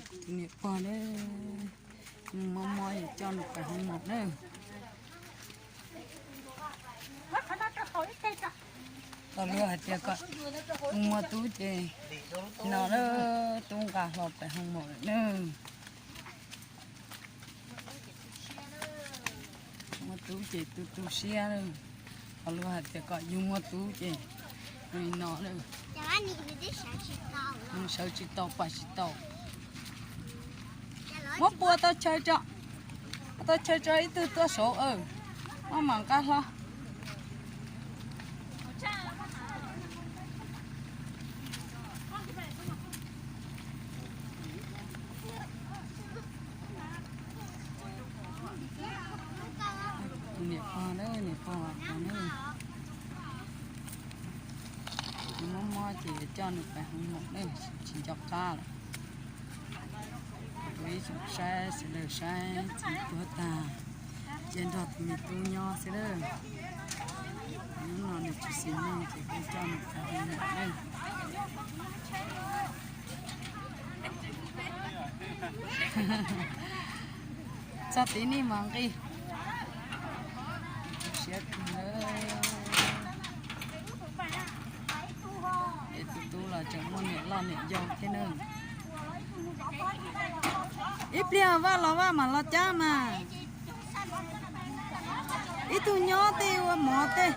Tus niam pog na, mob mob es coj nws pais hoo maum na. Tau luag hais tias kom yus muaj tub ces no na, tub nqa hlo pais hoo maum lawm na. Muaj tub ces tu tu siab lawm. Tau luag hais tias kom yus muaj tub ces li no lawm. Nws sawv tsis tau pais tsis tau. Muab pua tau chaw tso, tau chaw tso ib tug tuaj saud, muab mam nqa hlo. Niam pog na, niam pog na, nws mob mob ces yuav coj nws pais hoo maum na, tsis nco qab lawm. Kuv ib tsoom saib sawv daws saib txiv tuag tag, ces nrog tus me tub nyob xwb lawm. Hnub no nws tsis xis neej ces kuv coj nws pais hoo maum na. Txog tid nej mam nqis. Siab kawg. Es tus tub los tseem muaj niam loj niam yau thiab na. Ib pliag Vaj los Vaj mam los cab mas. Ib tug nyob tej ua mov tej.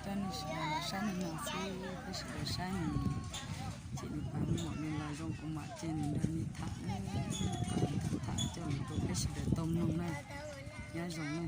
Coj nej sawv daws los saib nws no xwb, peb sawv daws saib nws, ces nws pais hoo maum nws los zoo kuv mam cia nws nrog nej tham na, kom nws tham tham coj lus rau peb sawv daws tau mloog na. Nyob zoo na.